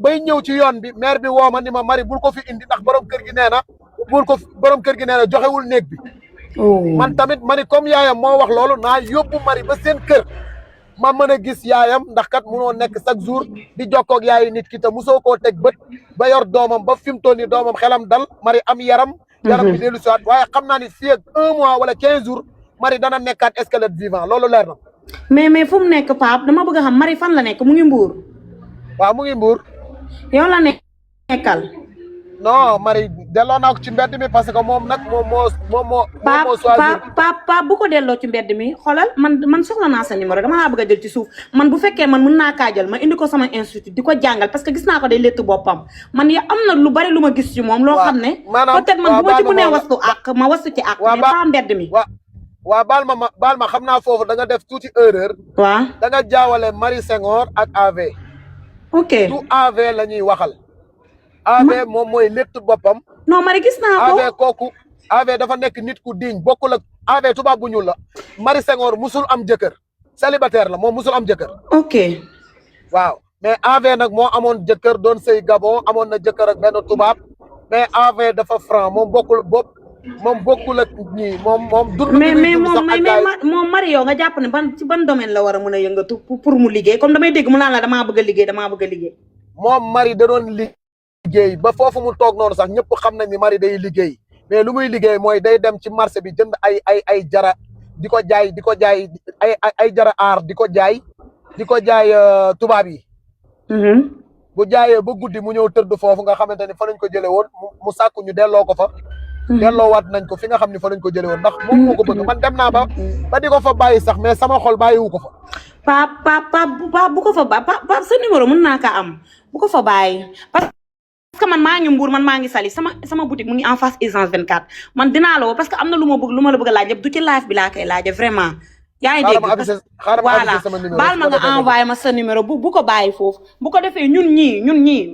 may ñëw ci yoon bi maire bi woo ma ni ma Marie bul ko fi indi ndax borom kër gi nee na borom kër gi nee na joxewul néeg bi. man tamit ma ni comme yaayam moo wax loolu naa yóbbu Marie ba seen kër ma mën a gis yaayam ndax kat munoo nekk chaque jour di jokkoog yaayu nit ki te musoo koo teg bët ba yor doomam ba fi mu toll nii doomam xelam dal Marie am yaram bi dellu siwaat waaye xam naa ni fii ak 1 mois wala 15 jours Marie dana nekkaat squelette vivant loolu leer na. mais fu mu nekk Pape dama bëgg a xam Marie fan la nekk mu ngi Mbour. waaw mu ngi Mbour. yow la nekkal. non Marie delloo naa ko ci mbedd mi parce que moom nag moom moo choisir. Pape bu ko delloo ci mbedd mi xoolal man soxla naa sa numéro dama laa bëgg a jël ci suuf man bu fekkee man mën naa kaa jël ma indi ko sama institut di ko jàngal parce que gis naa ko day létt boppam man ya am na lu bari lu ma gis ci moom. loo xam ne peut-être man bu ma ci mënee wastu ak ma wastu ci ak. mais pas mbedd mi. waaw baal ma xam naa foofu da nga def tuuti erreur. waaw da nga jaawale Marie Senghor ak AV. ok du AV la ñuy waxal. AV moom mooy létt boppam. non Marie gis naa ko AV kooku AV dafa nekk nit ku diñ bokkul ak AV tubaab bu ñuul la. Marie Senghor musul am jëkkër célibataire la moom musul am jëkkër. ok waaw mais AV nag moo amoon jëkkër doon sëy Gabon amoon na jëkkër ak benn tubaab mais AV dafa franc moom bokkul ak ñii moom. moom Marie yow nga jàpp ne ci ban domaine la war a mën a yëngatu pour mu liggéey comme damay dégg mu naan la damaa bëgg a liggéey. moom Marie da doon liggéey ba foofu mu toog noonu sax ñëpp xam nañ ni Marie day liggéey mais lu muy liggéey mooy day dem ci marché bi jënd ay jara di ko jaay ay jara aar di ko jaay tubaab yi. bu jaayee ba guddi mu ñëw tëdd foofu nga xamante ni fa lañ ko jëlee woon mu sàkku ñu delloo ko fa. delloowaat nañ ko fi nga xam ne fa lañ ko jëlee woon ndax moom moo ko bëgg man dem naa ba di ko fa bàyyi sax mais sama xol bàyyiwu ko fa. Pape bu ko fa bàyyi Pape sa numéro mën naa kaa am bu ko fa bàyyi parce que man maa ngi Mbour man maa ngi Saly sama boutique mu ngi en face Essence 24 man dinaa la woo parce que am na lu ma la bëgg a laaj yëpp du ci live bi laa koy laajee vraiment. yaa ngi dégg voilà baal ma nga envoyé ma sa numéro bu ko bàyyi foofu bu ko defee ñun ñii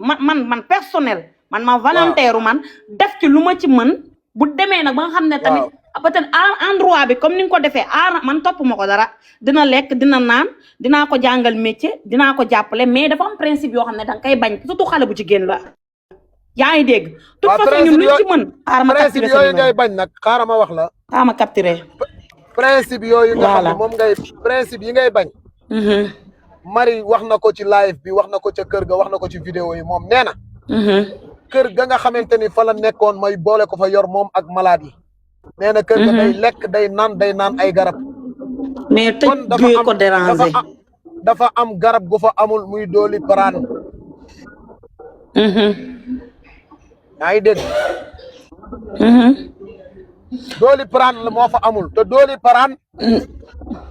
man personnel man ma volontaire man def ci lu ma ci mën bu demee nag ba nga xam ne tamit peut-être endroit bi comme ni nga ko defee man topp ma ko dara dina lekk dina naan dinaa ko jàngal métier dinaa ko jàppale mais dafa am principe yoo xam ne danga koy bañ surtout xale bu jigéen la yaa ngi dégg toute façon ñun luñ ci mën xaaral ma capturé principe yooyu ngay bañ nag xaaral ma wax la xaaral ma capturé principe yooyu nga xam ne moom principe yi ngay bañ Marie wax na ko ci live bi wax na ko ca kër ga wax na ko ci vidéo yi moom nee na kër ga nga xamante ni fa la nekkoon may boole ko fa yor moom ak malade yi nee na kër ga day lekk day naan ay garab mais tëj gi ko déranger dafa am garab gu fa amul muy dooli paraan yaa ngi dégg dooli paraan la moo fa amul te dooli paraan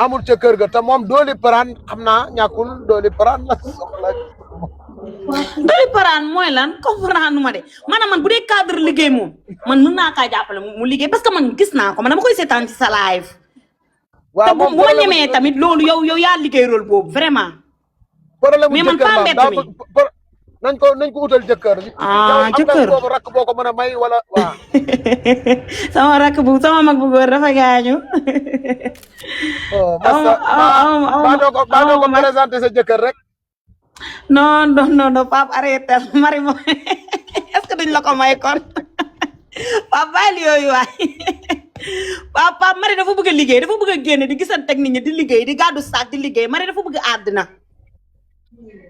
amul ca kër ga te moom dooli paraan xam naa ñàkkul dooli paraan la soxla dooli paraan mooy lan comprendre ma de maanaam man bu dee cadre liggéey moom man mën naa kaa jàppale mu liggéey parce que man gis naa ko man dama koy seetaan ci sa live te bu ma ñemee tamit loolu yow yaa liggéey rôle boobu vraiment mais man pas mbett mi nañ ko utal jëkkër jëkkër boobu rakk boo ko mën a may wala waaw sama rakk bu sama mag bu góor dafa gaañu baa doo ko présenté sa jëkkër rek non Pape arrêté Marie moom est-ce que duñ la ko may kon Pape bàyyil yooyu waay Pape Marie dafa bëgg a liggéey dafa bëgg a génne di gisante ak nit ñi di liggéey di gàddu saak di liggéey Marie dafa bëgg àddina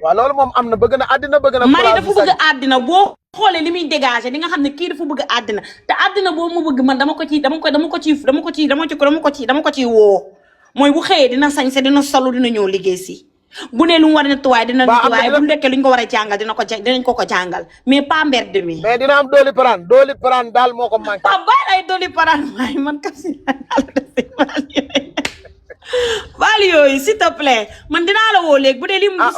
waaw loolu moom am na bëgg na àddina bëgg na Marie dafa bëgg àddina boo xoolee li muy dégager di nga xam ne kii dafa bëgg àddina te àddina boobu mu bëgg man dama ko ci woo mooy bu xëyee dina sañse dina solu dina ñëw liggéey si bu ne lu mu war a nettoyer dina nettoyer bu nekkee lu ñu ko war a jàngal dinañ ko jàngal mais pas mbedd mi mais dina am dooli paraan daal moo ko manqué Pape bàyyi ay dooli paraan waaye man kam si baal yooyu s'il te plaît man dinaa la woo léegi bu dee li mu ma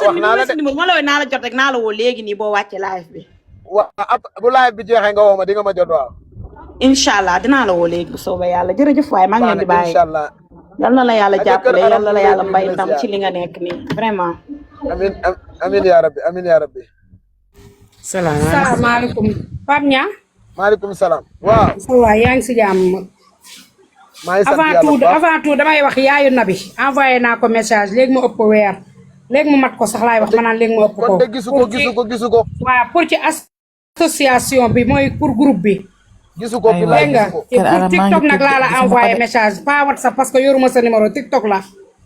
la woo naa la jot rek naa la woo léegi nii boo wàccee live bi waaw bu live bi jeexee nga woo ma di nga ma jot waaw incha allah dinaa la woo léegi bu soobee yàlla jërëjëf waaye maa ngi leen di bàyyi incha allah yal na la yàlla jàppale yal na la yàlla mbay ndam ci li nga nekk nii vraiment amin yaa rabbi salaamaaleykum Pape Niang maaleykum salaam waaw yaa ngi si jàmm avant tout damay wax yaayu Nabi envoyé naa ko message léegi mu ëpp weer léegi mu mat ko sax laay wax ma naan léegi mu ëpp ko. kon de gisu ko. waaw pour ci association bi mooy pour groupe bi. gisu ko bilaay gisu ko. pour TikTok nag laa la envoyé message pas WhatsApp parce que yoruma sa numéro TikTok la.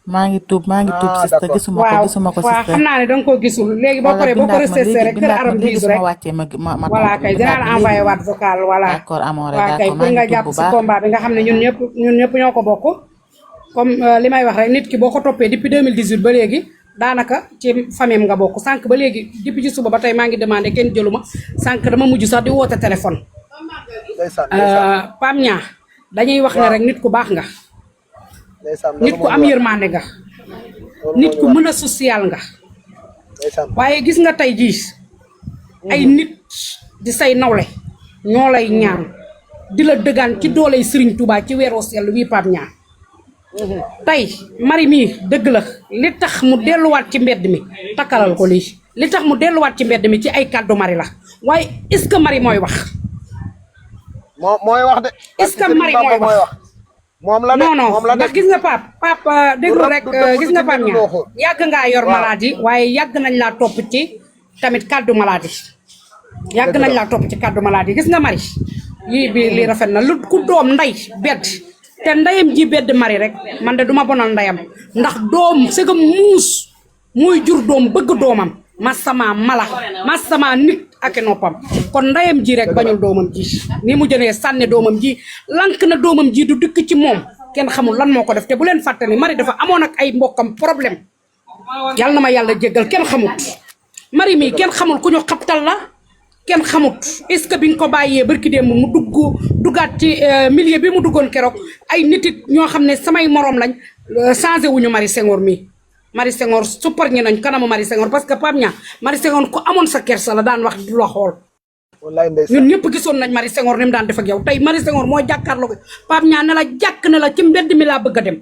maa ngi tuub sister gisuma ko sister. waaw xam naa ne danga ko gisul léegi boo paree boo ko resté rek kër aram biisu rek voilà kay dinaa la envoyé waat vocal voilà. d'accord amoore waaw kay pour nga jàpp si combat bi nga xam ne ñun ñëpp ñoo ko bokk. comme li may wax rek nit ki boo ko toppee depuis 2018 ba léegi daanaka ci famille nga bokk sànq ba léegi depuis ci suba ba tey maa ngi demandé kenn jëluma sànq dama mujj sax di woote téléphone. Pam Ñaa dañuy wax ne rek nit ku baax nga. nit ku am yërmande nga. nit ku mën a social nga. waaye gis nga tey jii ay nit di say nawle ñoo lay ñaan di la dëggaan ci dooley Serigne Touba ci weeru sell wii Pam Ñaa tey mari mii dëgg la li tax mu delluwaat ci mbedd mi takkalal ko lii li tax mu delluwaat ci mbedd mi ci ay kàddu mari la waaye est-ce que mari mooy wax. mooy wax de. est-ce que mari mooy wax. moom la de non ndax gis nga pap déglu rek gis nga Pam Ñaa yàgg ngaa yor maladie waaye yàgg nañ laa topp ci tamit kàddu maladie. yàgg nañ laa topp ci kàddu maladie gis nga mari yii bi li rafet na lu ku doom nday bedd. te ndeyam ji bedd mari rek man de duma bonal ndeyam ndax doom sëgam muus muy jur doom bëgg doomam masama mala masama nit ak noppam kon ndeyam ji rek bañul doomam ji ni mu jënee sànni doomam ji lank na doomam ji du dëkk ci moom kenn xamul lan moo ko def te bu leen fàtte ni mari dafa amoon ak ay mbokkam problème yàlla na ma yàlla jéggal kenn xamut mari mii kenn xamul ku ñu xabtal la kenn xamut est-ce que bi nga ko bàyyee barki démb mu duggaat ci milieu bi mu duggoon keroog ay nit it ñoo xam ne samay morom lañ changé wuñu Marie Senghor mii Marie Senghor suppar ñi nañ kanamu Marie Senghor parce que Pam Ñaa Marie Senghor ko amoon sa kersa la daan wax du la xool ñun ñëpp gisoon nañ Marie Senghor ni mu daan def ak yow tey Marie Senghor moo jàkkaarloo ko Pam Ñaa ne la jàkk ne la ci mbedd mi laa bëgg a dem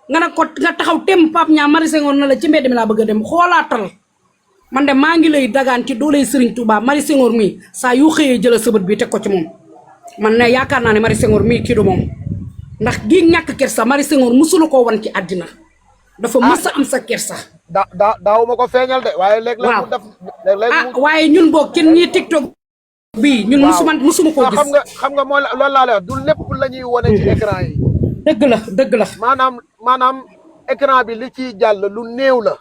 nga ne ko nga taxaw tem Pam Ñaa Marie Senghor ne la ci mbedd mi laa bëgg a dem xoolaatal man de maa ngi lay dagaan ci dooley Serigne Touba Marie Senghor mii saa yu xëyee jëla sëbët bi teg ko ci moom man ne yaakaar naa ne Marie Senghor mii kii du moom ndax gi ñàkk kersa Marie Senghor musula koo wan ci àddina dafa mës a am sa kersa. daaw ma ko feeñal de waaye léeg-léeg mu def léeg-léeg waaye ñun boog kenn ñii TikTok bii ñun musuma koo gis. xam nga moo loolu laa lay wax du lépp la ñuy wane ci écran yi. dëgg la. maanaam écran bi li ciy jàll lu néew la.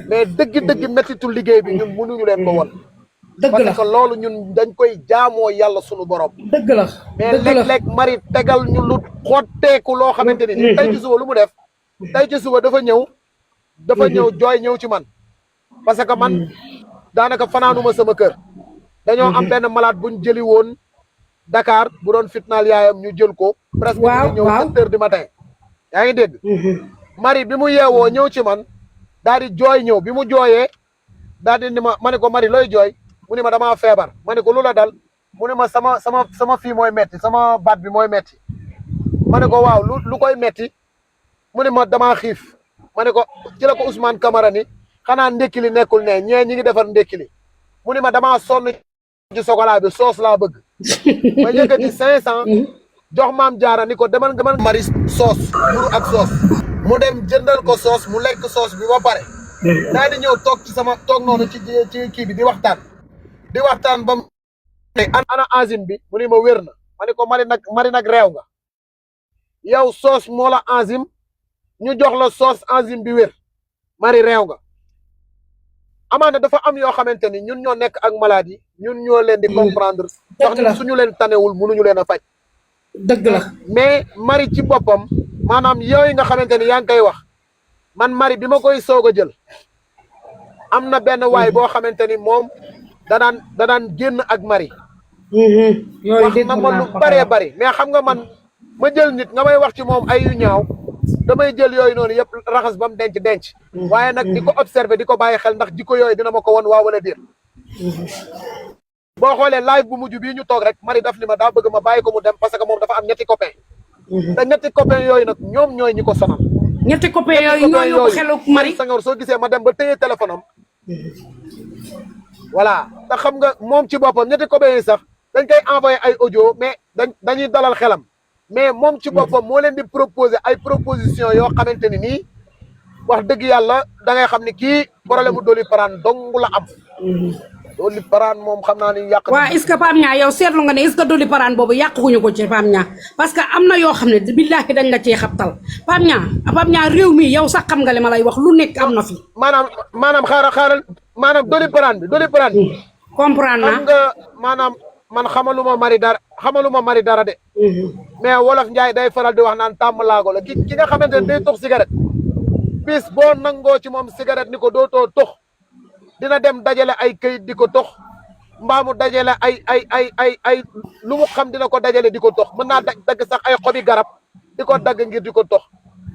mais dëgg méttitu liggéey bi ñun mënuñu leen ko won dëgg la parce que loolu ñun dañ koy jaamoo yàlla sunu borom. dëgg la mais léeg-léeg mari tegal ñu lu xotteeku loo xamante ni tey ci suba lu mu def tey ci suba dafa ñëw jooy ñëw ci man parce que man daanaka fanaanuma sama kër dañoo am benn malade buñ jëli woon Dakar bu doon fitnaal yaayam ñu jël ko presque ñu ñëw 7 heures du matin yaa ngi dégg mari bi mu yeewoo ñëw ci man daal di jooy ñëw bi mu jooyee daal di ni ma ne ko mari looy jooy mu ni ma damaa feebar ma ne ko lu la dal mu ne ma sama fii mooy metti sama baat bi mooy metti ma ne ko waaw lu koy metti mu ne ma damaa xiif ma ne ko ci la ko Ousmane Camara ni xanaa ndékki li nekkul ne ñee ñi ngi defar ndékki li mu ne ma damaa sonn ci chocolat bi soos laa bëgg ma yëkkati 500 jox maam jaara ni ko demal nga mari soos mburu ak soos mu dem jëndal ko soos mu lekk soos bi ba pare daal di ñëw toog noonu ci kii bi di waxtaan ba ana enzyme bi mu ne ma wér na ma ne ko mari nag réew nga yow soos moo la enzyme ñu jox la soos enzyme bi wér mari réew nga amaana dafa am yoo xamante ni ñun ñoo nekk ak maladie ñun ñoo leen di comprendre ndax ñun suñu leen tanewul mënuñu leen a faj dëgg la mais mari ci boppam maanaam yooyu nga xamante ni yaa ngi koy wax man mari bi ma koy soog a jël am na benn waay boo xamante ni moom danaan génn ak mari wax na ma lu bëree bëri mais xam nga man ma jël nit nga may wax ci moom ay yu ñaaw damay jël yooyu noonu yëpp raxas ba mu denc waaye nag di ko observer di ko bàyyi xel ndax jikko yooyu dina ma ko won waaw wala déet boo xoolee live bu mujj bii ñu toog rek mari daf ni ma daa bëgg ma bàyyi ko mu dem parce que moom dafa am ñetti copain te ñetti copain yooyu nag ñoom ñooy ñi ko sonal ñetti copain yooyu ñoo yóbbu xelu mari Senghor soo gisee ma dem ba téye téléphone am voilà te xam nga moom ci boppam ñetti copain yi sax dañ koy envoyé ay audio mais dañuy dalal xelam mais moom ci boppam moo leen di proposer ay proposition yoo xamante ni nii wax dëgg yàlla da ngay xam ni kii problème mu Doli Parane dong la am. Doli Parane moom xam naa ni yàq. waaw est-ce que Pape Niang yow seetlu nga ne est-ce que Doli Parane boobu yàquñu ko ci Pape Niang parce que am na yoo xam ne billaahi dañ la cee xabtal Pape Niang réew mi yow sax xam nga li ma lay wax lu nekk am na fi. maanaam xaaral maanaam Doli Parane bi. comprendre naa xam nga maanaam man xamaluma mari dara de. mais wolof Njaay day faral di wax naan tàmm laago la ki nga xamante ne day tux cigarette. bis boo nangoo ci moom cigarette ni ko dootoo tux dina dem dajale ay këyit di ko tux mbaa mu dajale ay lu mu xam dina ko dajale di ko tux mën naa dagg sax ay xobi garab di ko dagg ngir di ko tux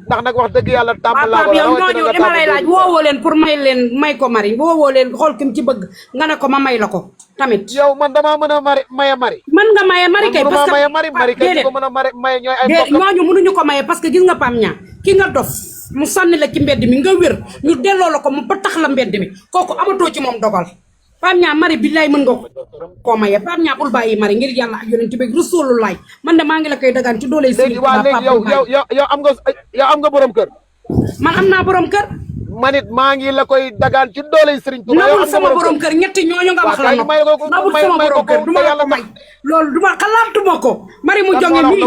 ndax nag wax dëgg yàlla tàmm laa ko yow ñooñu li ma lay laaj woowoo leen pour may ko mari woowoo leen xool kim ci bëgg nga ne ko ma may la ko tamit yow man damaa mën a maye mari mën nga maye mari kay parce que mari kay ko mën a maye ñooy ay mbokk ñooñu mënuñu ko maye parce que gis nga Pape Niang ki nga dof mu sànni la ci mbedd mi nga wér ñu delloo la ko mu ba tax la mbedd mi kooku amatoo ci moom dogal Pape Niang mari billaay mën nga koo maye Pape Niang bul bàyyi mari ngir yàlla ak yonent bi Rasulullah man de maa ngi la koy dagaan ci doole léegi waa léegi yow am nga borom kër man am naa borom kër manit maa ngi la koy dagaan ci doole Serigne Touba nabul sama borom kër ñetti ñooñu nga wax la nabul sama borom kër duma la ko may loolu duma xalaatuma ko mari mu jonge mi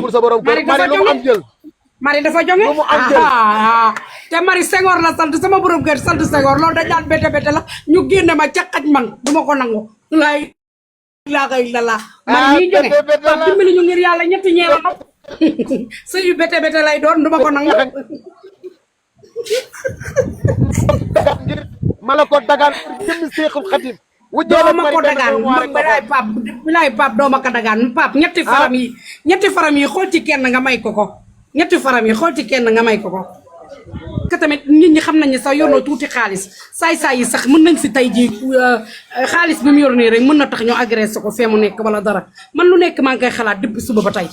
mari lu mu am jël mari dafa jonge te mari Senghor la sant sama borom kër sant Senghor loolu dañ daan bete la ñu génne ma ca xaj man duma ko nangu laay laa la man mii jonge wax dimbali ñu ngir yàlla ñetti ñeela nopp sëyu bete lay doon duma ko nangu ma la ko dagaan jëmmi Seexul Xadim doo ma ko dagaan bilaay pap doo ma ko dagaan pap ñetti faram yi xool ci kenn nga may ko ñetti faram yi xool ci kenn nga may ko que tamit nit ñi xam nañ ne sax yor na tuuti xaalis saay yi sax mën nañ fi tey ji xaalis bi mu yor nii rek mën na tax ñu agressé ko fee mu nekk wala dara man lu nekk maa ngi koy xalaat depuis suba ba tey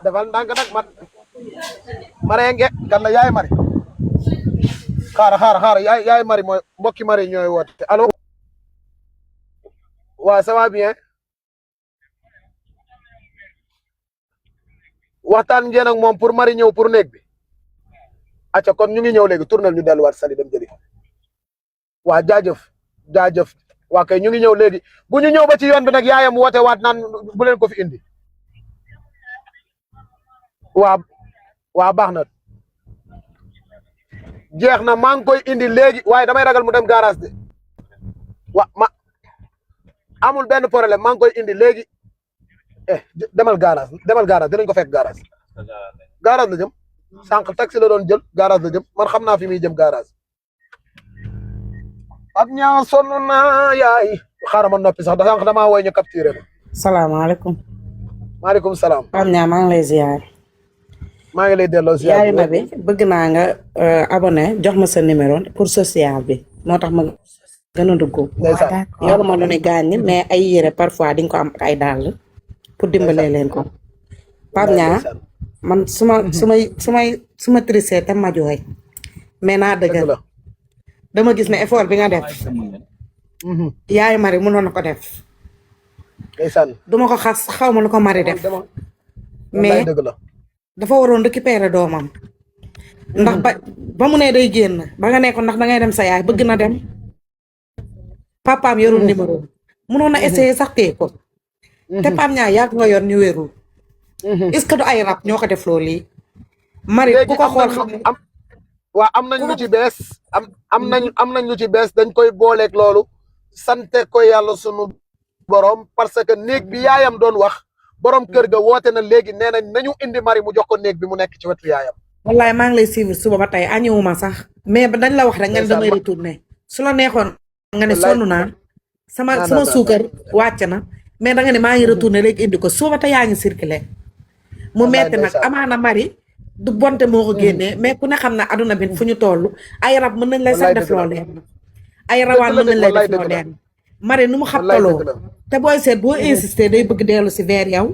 defal ndànk nag marenge kan la yaay mari xaar yaay mari mooy mbokki mari ñooy woote allo waaw ça va bien waxtaan ngeen ak moom pour mari ñëw pour néeg bi acca kon ñu ngi ñëw léegi tournel ñu delluwaat sali dem jëli waa jaajëf waa kay ñu ngi ñëw léegi bu ñu ñëw ba ci yoon bi nag yaayam woote waat naan bu leen ko fi indi waa baax na jeex na maa ngi koy indi léegi waaye damay ragal mu dem garage de amul benn problème maa ngi koy indi léegi demal garage dinañ ko fekk garage la jëm sànq taxi la doon jël garage la jëm man xam naa fi muy jëm garage ab ñaa sonn naa yaay xaaral ma noppi sax sànq damaa woy ñu capturé ma salaamaaleykum maaleykum salaam Pape Niang maa ngi lay ziar maa ngi lay delloo ziar yaay na bi bëgg naa nga abonné jox ma sa numéro pour social bi moo tax ma gën a dugg yoruma lu ne gaañ mais ay yére parfois di nga ko am ay dàll pour dimbalee leen ko Pape Niang man suma tricé te ma jooy mais naa dëggal dama gis ne effort bi nga def yaay mari mënoon na ko def duma ko xas xaw ma lu ko mari def mais dafa waroon récupérer doomam ndax ba mu ne day génn ba nga ne ko ndax da ngay dem sa yaay bëgg na dem papaam yorul numéro mënoon na essayer sax tee ko te Pape Niang yàgg nga yor ñu wérul est-ce que du ay rab ñoo ko def loolu lii mari ku ko xool xam waa am nañ lu ci bees am nañ lu ci bees dañ koy booleeg loolu sante ko yàlla sunu borom parce que néeg bi yaayam doon wax borom kër ga woote na léegi nee nañ nañu indi mari mu jox ko néeg bi mu nekk ci wetu yaayam wallaay maa ngi lay suivre suba ba tey añëwuma sax mais dañ la wax rek nga ne damay retourné su la neexoon nga ne sonn naa sama suukar wàcc na mais danga ne maa ngi retourné léegi indi ko suba ba tey yaa ngi circulé mu metti nag amaana mari du bonte moo ko génnee mais ku ne xam ne aduna bi fu ñu toll ay rab mën nañ lay sax def loo leen ay rawaan mën nañ lay def loo leen mari nu mu xabtaloo te booy seet boo insister day bëgg dellu si vers yow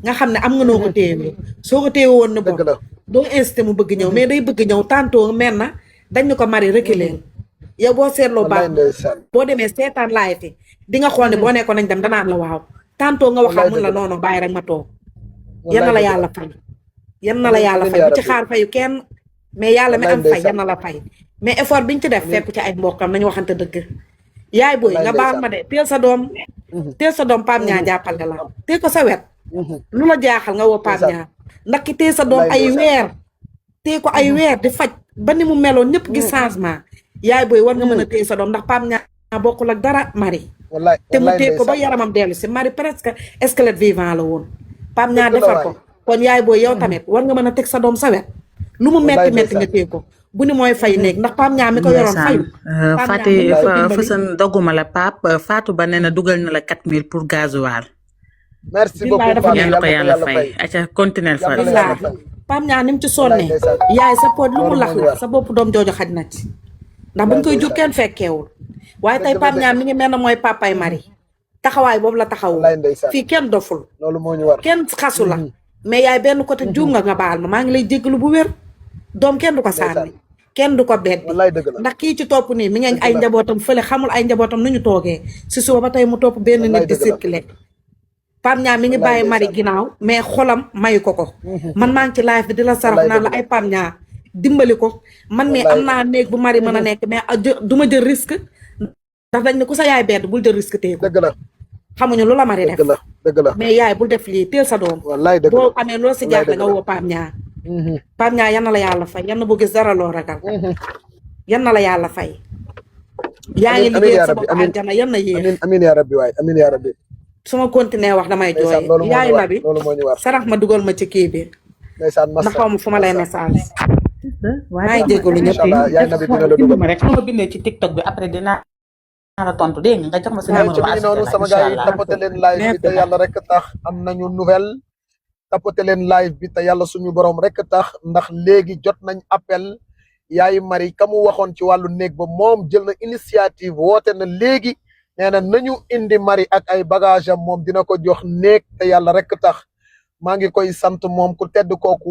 nga xam ne am nga noo ko téye soo ko téye woon na bon doo insister mu bëgg ñëw mais day bëgg ñëw tantôt mel na dañ ñu ko mari reculer yow boo seetloo baax boo demee seetaan laay fi di nga xool ne boo nekkoon nañ dem danaan la waaw tantôt nga waxaat mun la noonu bàyyi rek ma toog yan na la yàlla fay yan na la yàlla fay bu ci xaar fayu kenn mais yàlla mi am fay yan na la fay mais effort biñ ci def fekk ci ay mbokkam nañu waxante dëgg yaay booy nga baal ma de teel sa doom Pape Niang jàppale la teel ko sa wet lu la jaaxal nga woo Pape Niang ndax ki teel sa doom ay weer teel ko ay weer di faj ba ni mu meloon ñëpp gis changement yaay booy war nga mën a teel sa doom ndax Pape Niang bokkul ak dara Marie te mu teel ko ba yaramam dellu si Marie presque squelette vivant la woon Pape Niang defar ko kon yaay booy yow tamit war nga mën a teg sa doom sa wet lu mu metti metti nga teel ko bu ni mooy fay néeg ndax Pape Niang mi ko yoroon fayu Fati Fasan dogguma la Pape Fatou Ba nee na dugal na la 4000 pour gasoil. merci beaucoup yal na ko yàlla fay aca continuer fa Pape Niang ni mu ci sonnee yaay sa poot lu mu lax la sa bopp doom jooju xaj na ci ndax buñ koy jur kenn fekkeewul waaye tey Pape Niang mi ngi mel na mooy papay Marie taxawaay boobu la taxawul fii kenn doful loolu moo ñu war kenn xasu la mais yaay benn côté juum nga baal ma maa ngi lay jéggalu bu wér doom kenn du ko sànni kenn du ko beddi ndax kii ci topp nii mi ngi ay njabootam fële xamul ay njabootam nu ñu toogee si suba ba tey mu topp benn nit di circulé Pape Niang mi ngi bàyyi Marie ginnaaw mais xolam mayu ko man maa ngi ci live bi di la sarax naan la ay Pape Niang dimbali ko man mi am naa néeg bu Marie mën a nekk mais du ma jël risque ndax dañ ne ku sa yaay bedd bul jël risque tee ko xamuñu lu la Marie def mais yaay bul def lii teel sa doom boo amee loo si jaaxle nga woo Pape Niang Pape Niang yan na la yàlla fay yan na bu gis dara loo ragal yan na la yàlla fay yaa ngi liggéey sa bopp aljana yan na yéex amiin yaa rabbi waay amiin yaa rabbi su ma continuer wax damay jooy yaayu na bi sarax ma dugal ma ci kii bi ndax xaw ma fu ma lay message maa ngi jégalu ñëpp ma rek ma bindee ci TikTok bi après dinaa la tontu dégg nga jox ma sa numéro ci noonu sama gars yi tapote leen live bi te yàlla rek tax am nañu nouvelle tapote leen live bi te yàlla suñu borom rek tax ndax léegi jot nañ appel yaayu Marie ka mu waxoon ci wàllu néeg ba moom jël na initiative woote na léegi nee na nañu indi Marie ak ay bagage am moom dina ko jox néeg te yàlla rek tax maa ngi koy sant moom ku tedd kooku